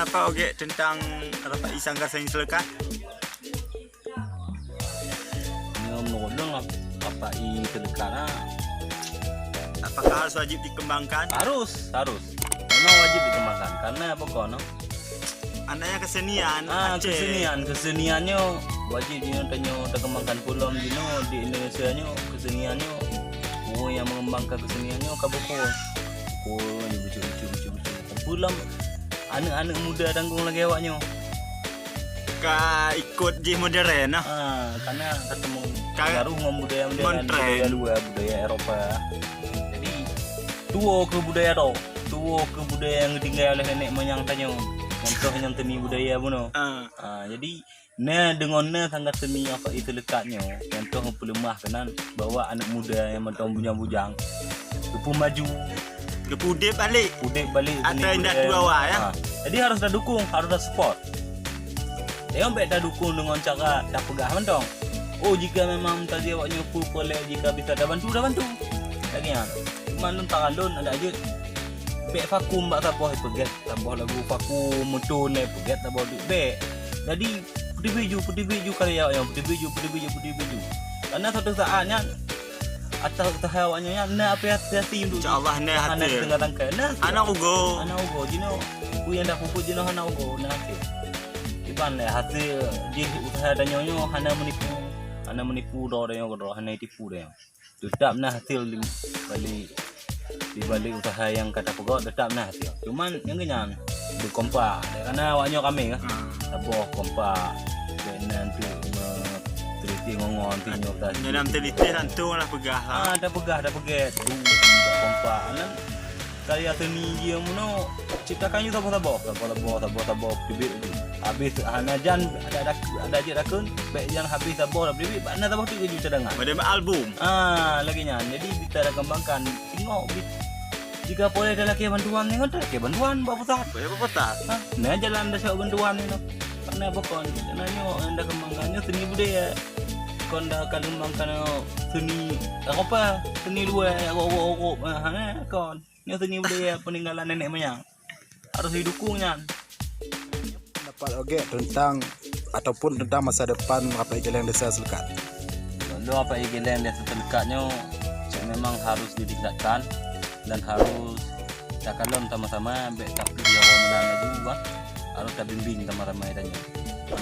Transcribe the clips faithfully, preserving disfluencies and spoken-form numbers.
Apa ogek tentang rapat i sanggar seni seulekat? Nyoe menurut lôn, rapat i seulekat na. Apakah harus wajib dikembangkan? Harus, harus. Memang wajib dikembangkan. Karena apa kon, no? Anaknya kesenian, Ah, Aceh. Kesenian, kesenian nyoe wajib nyoe tanyoe takembangkan. Peulom jinoe di Indonesia nyoe, kesenian nyoe, ureuëng nyang mengembangkan kesenian nyoe ka bukon. Bukon, lucu-lucu, lucu-lucu. Peulom aneuëk-aneuëk muda tanggong lagée awak nyoe. Ka ikot jih modern nah. Ah, karena ka teumu Ka pengaruh ngon budaya modern, modern. Budaya luar, budaya Eropa. Jadi, tuwo keu budaya tu. Tuwo keu budaya nyang geutinggai oleh nenek moyang tanyoe. Contoh nyang seni budaya bunoe. Ah. Ah, jadi, na deungon na sanggar seni rapat i seulekat nyoe, contoh meupeuleumah keunan bahwa aneuëk muda nyang mantong bujang-bujang geupeu maju, geupeu udeb balik. Udeb balik seni budaya. Atau indak tu awak, ya? Ha. Jadi harus tadukung, harus tasupport. Jangan bék tadukung deungon cara tapeugah mantong. Oh, jika memang tadi awak nyoe peue-peue lé, jika bisa tabantu, tabantu. Lagée nyan. Cuma lôn saran lôn adak jeuet bék vakum bak saboh peugét. Saboh lagu vakum, meuteun lé peugét saboh duek bék. Jadi, peuteubiet ju, peuteubiet ju karya awak nyoe, peuteubiet ju, peuteubiet ju, peuteubiet ju. Karena suatu saat nyan, atas usaha awak nyoe nyan, na apresiasi untuk Insya Allah, na hana hasil. Teuka tangkai. Na hasil. Hana rugoe. Hana rugoe. Jinoe, peue nyang dah peubuet jinoe hana rugoe, na hasil. Iban lé hasil jih usaha tanyoe nyoe hana meunipu, hana meunipu droe tanyoe keudroe, hana tipu tanyoe. Teutap na hasil di balik, di balik usaha nyang ka tapeugét, teutap na hasil. Cuman nyang keu nyan beukompak, karena awak nyoe ramé kan. Hmm. Saboh kompak, bék na untuk meuteulitéh ngon-ngon, tinyoe ka. Nyan nam teulitéh langsung lah peugah lah. Ah, tapeugah, tapeugét. Kompak. Nyan karya seni jih meunoe, ciptakan jih saboh-saboh, saboh-saboh, saboh-saboh, teubiet laju. Habéh hana jan, ada, ada, ada jeuet rakon, bék jan habéh saboh, teubiet, bak na saboh teuk laju cadangan. Model album. Ah, lagée nyan. Jadi, kita dah kembangkan. Tengok, bi-, jika boleh ada lagi bantuan ni, kan ada lagi bantuan, buat pusat. Boleh buat pusat. Ha, nah, jalan dah cari bantuan ni, no. Karena apa kon? Karena nyoe yang dah kembangkan, nyoe seni budaya. Kon dah akan kembangkan, oh, seni, apa, seni luar, rok-rok, rok, ha, nah, kon. Nyoe seni budaya peninggalan nenek moyang. Harus didukung nyan. Pendapat ogek tentang ataupun tentang masa depan Rapat Ié Geuléng Desa Seulekat. Untuk Rapat Ié Geuléng Desa Seulekat nyoe, cek memang harus ditingkatkan dan harus takalon sama-sama, bék tapi ya orang menang laju, bah. Harus tabimbing sama-sama tanyoe.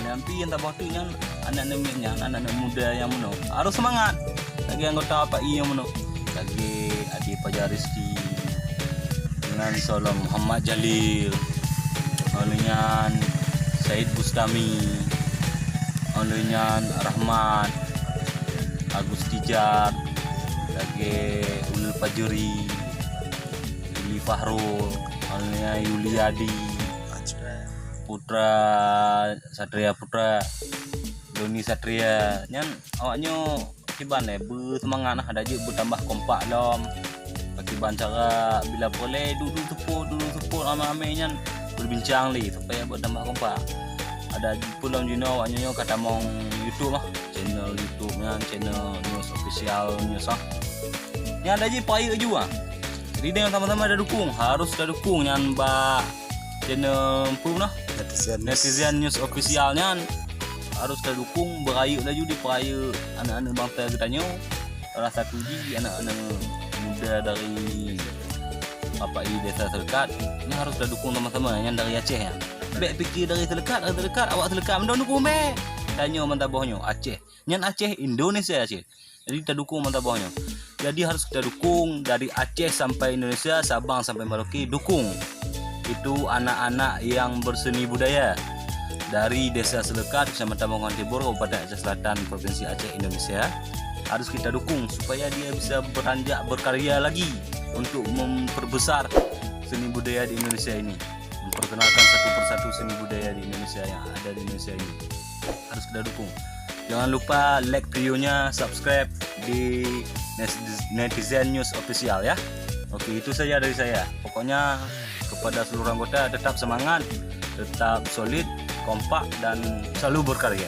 Nyang pih nyang saboh teuk nyan, aneuk-aneuk nyan, aneuk-aneuk muda nyang meunoe, harôh seumangat. Lagèe anggota P A I nyang meunoe, lagèe Ade Fajar Rizky, ngon Solom Muhammad Jalil, ngon lheueh nyan Said Bustami, ngon lheueh nyan Rahmat, Agus Tijab, lagèe Ulul Fajuri, Yuli Fahrul, ngon lheueh nyan Yuliadi, Putra, Satria Putra, Doni Satria. Nyan awaknyoe kiban lé beuseumangat nah, adak jeuet beutambah kompak lom. Pakiban cara bila peureulèe duek-duek seupôt, duek-duek seupôt ramé-ramé nyan berbincang lé supaya beutambah kompak. Adak jeuet peulom jinoe awaknyoe nyoe ka tamong YouTube ah, channel YouTube nyan, channel News Official News ah. Nyan adak jeuet peurayeuk ju ah. Jadi dengan sama-sama tadukong, harôh tadukong nyan bak channel peue nah? Netizen News. Netizen News Official nyan harôh tadukong, beurayeuk laju di peurayeuk aneuk-aneuk bansa geutanyoe. Salah satu jih aneuk-aneuk muda dari P A I Desa Seulekat, nyan harôh tadukong sama-sama, nyan dari Aceh nyan. Bèk pikir dari Seulekat, dari Seulekat, awak Seulekat mantong dukong bèk. Tanyoe mantong boh nyoe, Aceh. Nyan Aceh, Indonesia Aceh. Jadi tadukong mantong boh nyoe. Jadi harôh kita dukong dari Aceh sampai Indonesia, Sabang sampai Merauke, dukong. Itu anak-anak yang berseni budaya dari Desa Seulekat, Kecamatan Bangunan Tibur, Kabupaten Aceh Selatan, Provinsi Aceh, Indonesia. Harôh kita dukong supaya dia bisa beranjak berkarya lagi untuk memperbesar seni budaya di Indonesia ini, memperkenalkan satu persatu seni budaya di Indonesia yang ada di Indonesia ini. Harôh kita dukong. Jangan lupa like videonya, subscribe di Nes-, Netizen News Official ya. Oke, itu saja dari saya. Pokoknya kepada seluruh anggota tetap semangat, tetap solid, kompak dan selalu berkarya.